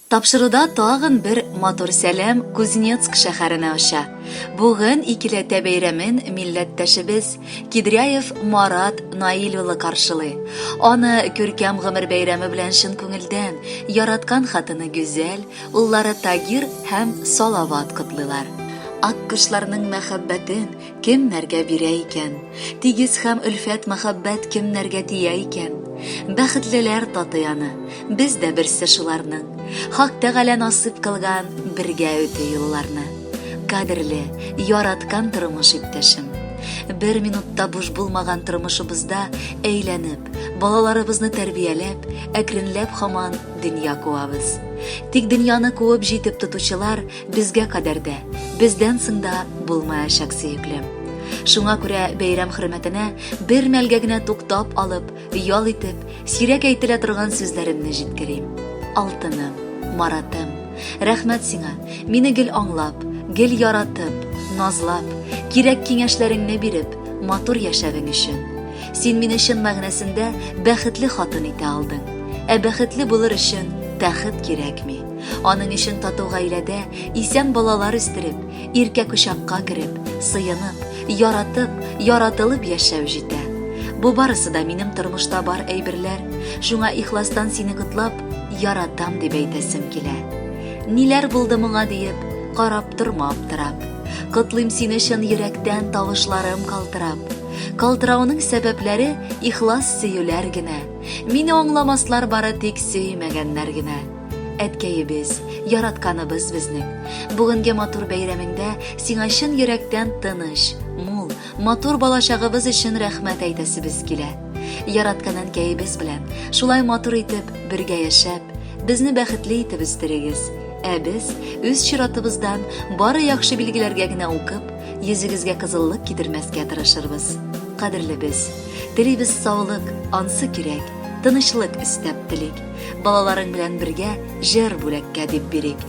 Тапшыруда тагын бер матур сәлам Кузнецк шәһәренә оча. Бүген икеләтә бәйрәмен милләттәшебез Кидряев Марат Наил улы каршылый. Аны күркәм гомер бәйрәме белән чын күңелдән яраткан хатыны Гүзәл, уллары Тагир һәм Салават котлыйлар. Аккошларның мәхәббәтен Кемнәргә бирә икән? Тигез һәм өлфәт мәхәббәт кемнәргә тия икән? Бәхетлеләр татый аны, без дә берсе шуларның. Хак Тәгалә насыйп кылган бергә үтү юлларны. Кадерле, яраткан тормыш иптәшем. Бер минутта буш булмаган тормышыбызда әйләнеп, балаларыбызны тәрбияләп, әкренләп һаман дөнья куабыз. Тик дөньяны куып җитеп тотучылар Безгә кадәр дә, бездән соң да булмаячак, сөеклем. Шуңа күрә бәйрәм хөрмәтенә бер мәлгә генә туктап алып, ял итеп, сирәк әйтелә торган сүзләремне җиткерим. Алтыным, Маратым, рәхмәт сиңа, мине гел аңлап, гел яратып, назлап, кирәк киңәшләреңне биреп, матур яшәвең өчен. Син мине чын мәгънәсендә бәхетле хатын итә алдың. Ә бәхетле булыр өчен тәхет кирәкми. Аның өчен тату гаиләдә исән балалар үстереп, иркә кочакка кереп, сыенып, яратып, яратылып яшәү җитә. Бу барысы да минем тормышта бар әйберләр. Шуңа ихластан сине котлап, яратам дип әйтәсем килә. Ниләр булды моңа диеп, карап торма аптырап. Котлыйм сине чын йөрәктән тавышларым калтырап. Калтырауның сәбәпләре ихлас сөюләр генә. Мине аңламаслар бары тик сөймәгәннәр генә. Әткәебез, яратканыбыз безнең. Бүгенге матур бәйрәмеңдә сиңа чын йөрәктән тыныч, мул, матур балачагыбыз өчен рәхмәт әйтәсебез килә. Яраткан әнкәебез белән шулай матур итеп бергә яшәп, безне бәхетле итеп үстерегез. Ә без үз чиратыбыздан бары яхшы билгеләргә генә укып, йөзегезгә кызыллык китермәскә тырышырбыз. Кадерлебез, телибез саулык, ансы кирәк, тынычлык өстәп телик. Балаларың белән бергә җыр бүләккә дип бирик.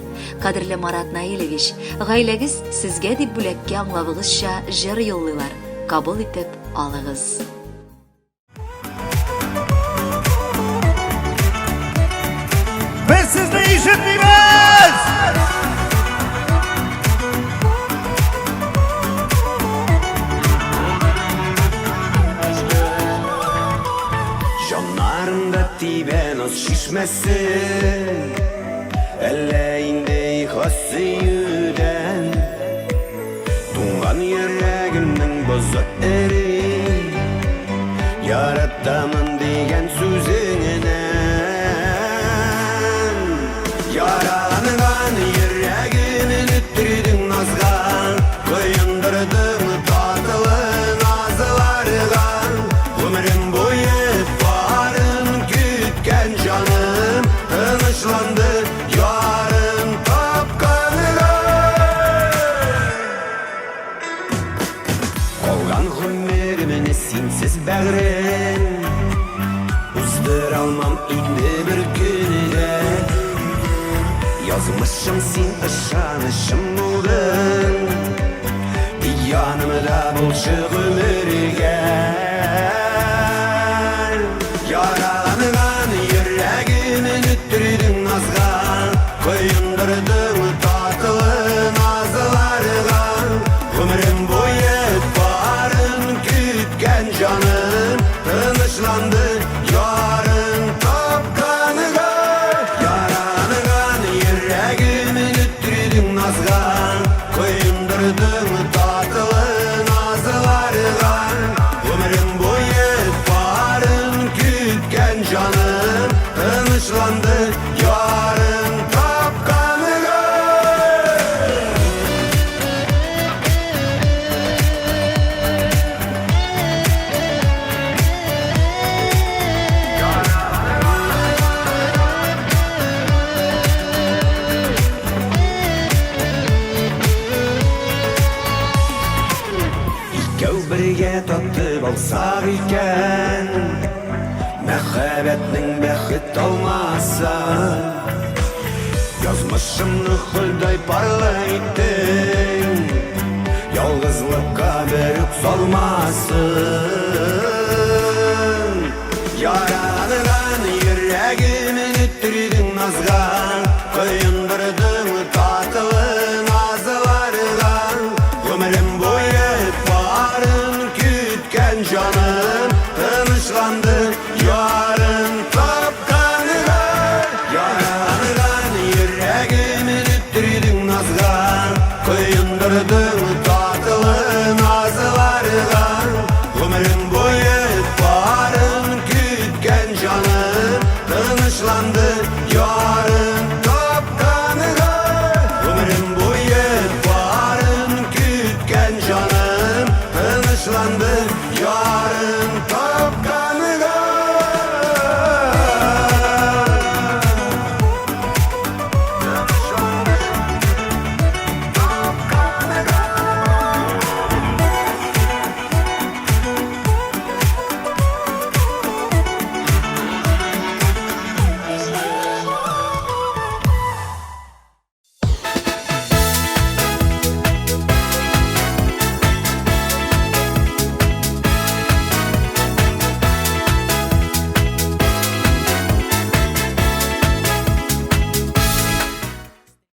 Кадерле Марат Наилевич, гаиләгез сезгә дип бүләккә аңлавыгызча җыр юллыйлар, кабул итеп алыгыз. Без сезне ишетмибез! Җаннарымда тибә наз чишмәсе Әллә инде ихлас сөюдән Туңган йөрәгемнең бозы эри Яратамын дигән сүзеңнән Яраланган йөрәгемне төрдең назга Коендырдың татлы назларга Гомерем буе барын көткән җаным Тынычланды Ярын тапканга. Калган гомеремне синсез бәгърем Уздыралмам инде бер көн дә. Язмышым син ышанычым булдың, Тик янымда булчы гомергә. Яраланган йөрәгемне төрдең назга, Коендырдың татлы назларга. Гомерем буе барын көткән җаным Тынычланды ярын тапканга. Яраланган йөрәгемне төрдең назга, Коендырдың татлы назларга. Гомерем буе барын көткән җаным Тынычланды ярын тапканга. Икәү бергә татып алсак икән Мәхәббәтнең бәхет алмасын. Язмышымны Ходай парлы иттең, Ялгызлыкка берүк салмасын. Яраланган йөрәгемне төрдең назга.